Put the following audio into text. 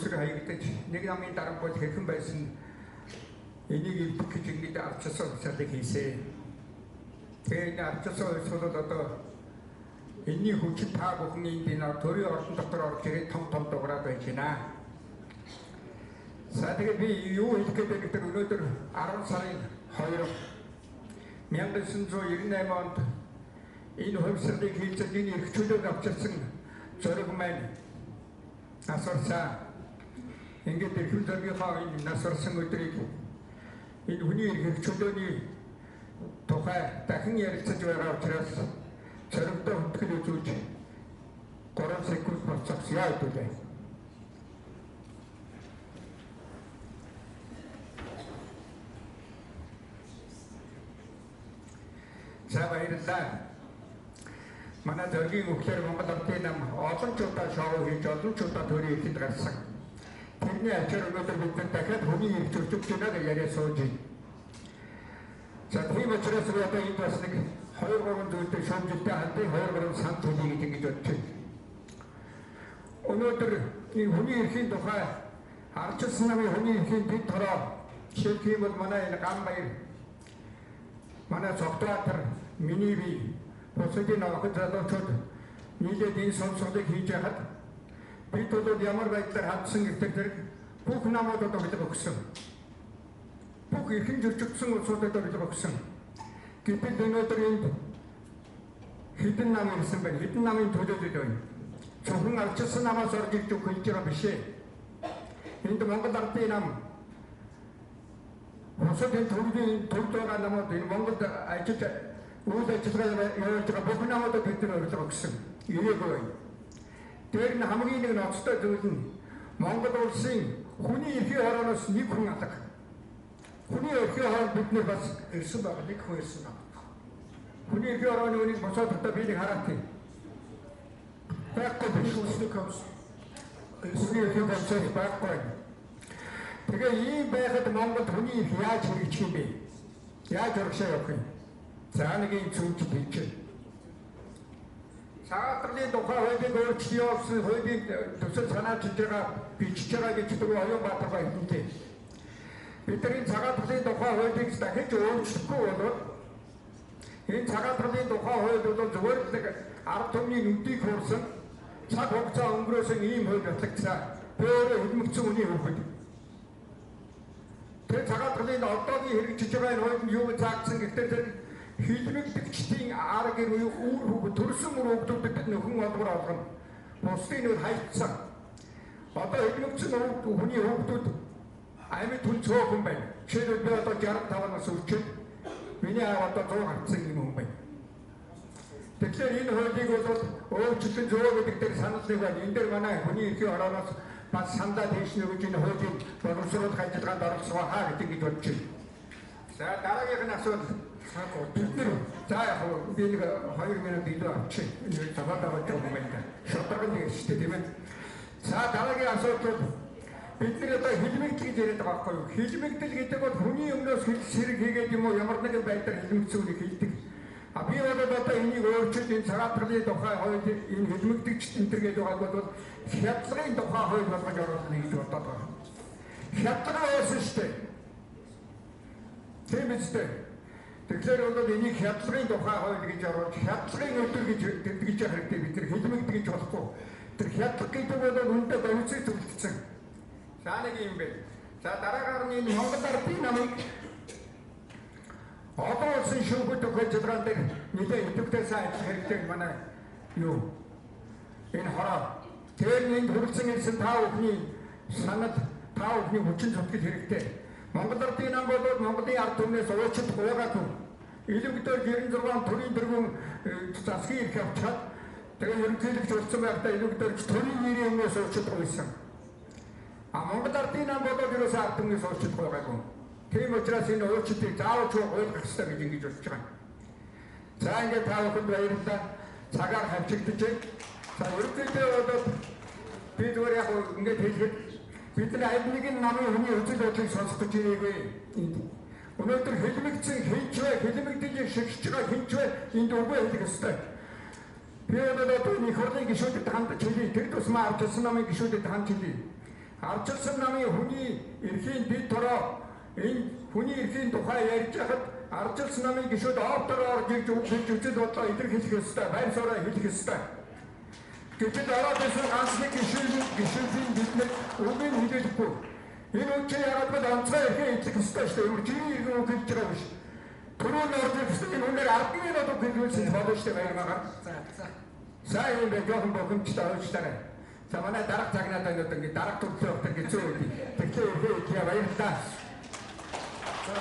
өсөр хаягдаж нэг намын дарангуул хэрхэн байсан энийг эвдэх гэж ингэж ардчилсан хувьсгалыг хийсэн. Тэгээ энэ ардчилсан хувьсгал бол одоо энэний хүчин та бүхэн энд энэ төрийн ордон дотор орж ирээд том том дугаараад байж байна. За тэгээд би юу хэлэх гээд байна гэхээр өнөөдөр 10 сарын 2 1998 онд энэ хувьсгалыг хийлцэж энэ эрх чөлөөг авчирсан зориг маань нас барсан. Ингээд эрхэм зоригийнхоо энэ нас барсан өдрийг энэ хүний эрх чөлөөний тухай дахин ярилцаж байгаа учраас зоригтой хүндэтгэл үзүүлж 3 секунд болцоосъя хэдүүлээ. За баярлалаа. Манай зоригийн үхлээр Монгол Ардын нам олон ч удаа шоу хийж олон ч удаа төрийн эрхэнд гарсан. Тэрний ачаар өнөөдөр бид нар дахиад хүний эрх зөрчилж байна гэж яриа сууж байна. За тийм учраас би одоо энд бас нэг 2 3 зүйлтэй шүүмжлэлтэй хандъя, 2 3 сан төлөе гэж ингэж бодож байна. Өнөөдөр энэ хүний эрхийн тухай ардчилсан намын хүний эрхийн дэд хороо жишээлх юм бол манай энэ Гамбаяр, манай Цогтбаатар, миний бие бусдын охид залуучууд нийлээд энэ сонсголыг хийж яхад бид бол ямар байдлаар хандсан гэдэг зэрэг бүх намуудад урилга өгсөн. Бүх эрхэн зөрчигдсөн улсуудад урилга өгсөн. Гэтэл өнөөдөр энд хэдэн нам ирсэн байна? Хэдэн намын төлөөлөл байна? Зөвхөн ардчилсан намаас орж ирж өгөх хэлж байгаа биш ээ. Энд Монгол Ардын нам, бусад энэ төрлийн төвд байгаа намууд, энэ Монголд ажиллаж үйл ажиллагаа явуулж байгаа бүх намуудад бид нар урилга өгсөн. Ирээгүй байна. Тэр нь хамгийн нэг ноцтой зүйл нь Монгол улсын хүний эрхийн хорооноос нэг хүн алга. Хүний эрхийн хороонд бид нар бас ирсэн байгаа, нэг хүн ирсэн байгаа. Хүний эрхийн хорооны үнийг босоод одоо би нэг хараад тийм. Байхгүй биш. Хүний эрхийн комисс байхгүй. Тэгээ ийм байхад Монголд хүний эрх яаж хэрэгжих юм бэ? Яаж урагшаа явах юм? За нэг юм зүүж бичээ. Цагаатгын тухай хуулийг өөрчлөж явуулсан хуулийг төсөл санаачилж байгаа, бичиж байгаа гэж түрүү Оюунбаатар хэллээ. Бидний цагаатгын тухай хуулийг дахиж өөрчлөхгүй бол энэ цагаатгын тухай хууль бол зүгээр л нэг ард түмний нүдийг хуурсан цаг хугацаа өнгөрөөсөн ийм хууль батлагдсан. Би өөрөө хөлмөгцөн үний хүүхэд. Тэр цагаатгын одоогийн хэрэгжиж байгаа энэ хууль нь юу заагдсан гэхээр тэр хилмигдэгчдийн арга гэр үе үр хүүхэд төрсөн үр хүүхдүүдэд нөхөн олбор олгоно. Бусдын нүд хайцсан. Одоо хилмигдсэн хүний хүүхдүүд амьд хүн цөөхөн байна. Жишээлбэл би одоо 65 нас хүрчээд миний аав одоо 100 гарсан юм хүн байна. Тэгэхээр энэ хуулийг бол өөрчлөлт зөв гэдэг дээр санал нэг байна. Энэ дээр манай хүний эрхийн хорооноос бас сандаа тийш нөгөж энэ хуулийг боловсруулах ажиллагаанд оролцох хаа гэдэг гэж бодож байна. За дараагийнх нь асуудал бид нар за яг би нэг 2 минут илүү авчих. Энэ зовоод байгаа юм байна. Шударга нэг шүү дээ, тийм ээ. За дараагийн асуудал бид нар одоо хилмигдэл гэж яриад байгаа байхгүй юу? Хилмигдэл гэдэг бол хүний өмнөөс хил сэрэг хийгээд юм уу ямар нэгэн байдлаар хилмигдсэн үнийг хэлдэг. А би бол одоо энийг өөрчилж энэ цагаатгын тухай хууль энэ хилмигдэгчд энэ төр гэдэг байгааг бол хядлагын тухай хууль болгож оруулна гэж бодоод байгаа. Хядлага байсан шүү дээ. Тийм үстэй. Тэгэхээр бол энийг хядлагын тухай хууль гэж оруулж хядлагын өдөр гэж тэмдэглэж явах хэрэгтэй. Бид нар хилмигдэж болохгүй. Тэр хядлага гэдэг бол үнэндээ боловсрол зөвлөдсөн. За нэг юм бэ. За дараагаар нь энэ Монгол Ардын намыг олон улсын шүүхүүд өгөх ажиллагаан дээр нэлээд идэвхтэй сайн ажиллах хэрэгтэй манай юу энэ хороо. Тэр энд хүрэлцэн ирсэн та бүхний санал, та бүхний хүчин зүтгэл хэрэгтэй. Монгол Ардын нам бол Монголын ард түмнээс уучлалт гуйгаагүй. Илүүгээр 96 төрийн дөрвөн засгийн эрх авчаад тэгээ ерөнхийлөгч болсон байхдаа илүүгээр төрийн нэрийн өмнөөс уучлалт гуйсан. А Монгол Ардын нам бол ерөөсөө ард түмнээс уучлалт гуйгаагүй. Тийм учраас энэ уучлалтыг заавал гуйлгах ёстой гэж ингэж бодож байгаа. За ингээд та бүхэнд баярлалаа. Цагаар хавчигдаж байна. За ерөнхийдөө бол би зүгээр яг ингээд хэлэхэд бид нар аль нэгэн намын хүний үзэл бодлыг сонсох гэж ирээгүй. Өнөөдөр хилмигдсэн хинч вэ, хилмигдэж шигшиж байгаа хинч вэ энд үгүй хэлэх ёстой. Би бол одоо энэ их хурлын гишүүдэд хандаж хэлье. Тэр тусмаа ардчилсан намын гишүүдэд хандж хэлье. Ардчилсан намын хүний эрхийн дэд тороо энэ хүний эрхийн тухай ярьж байхад ардчилсан намын гишүүд оптор орж ирж үг хэлж үзэл бодлоо илэрхийлэх ёстой, байр сууриа хэлэх ёстой. Гэтэл ороод ирсэн ганц нэг гишүүнийн биднэр үгийг хэлэхгүй. Энэ үг чи яагаад бол онцгой эрхээ эзлэх ёстой шүү дээ. Ямар жирийн иргэн үг хэлж байгаа биш. Түрүүн орж ирсэн энэ хүнээр 10 минут үг хэлүүлсэн болно шүү дээ баярмаагаар. За за. Сайн юм бэ, жоохон бохомжтой уучлаарай. За манай дарга цагнаад байна уу ингэ дарга төрлөө өгтөр хэцүү үү. Тэгэхээр эрхээ эзлэе, баярлалаа. За.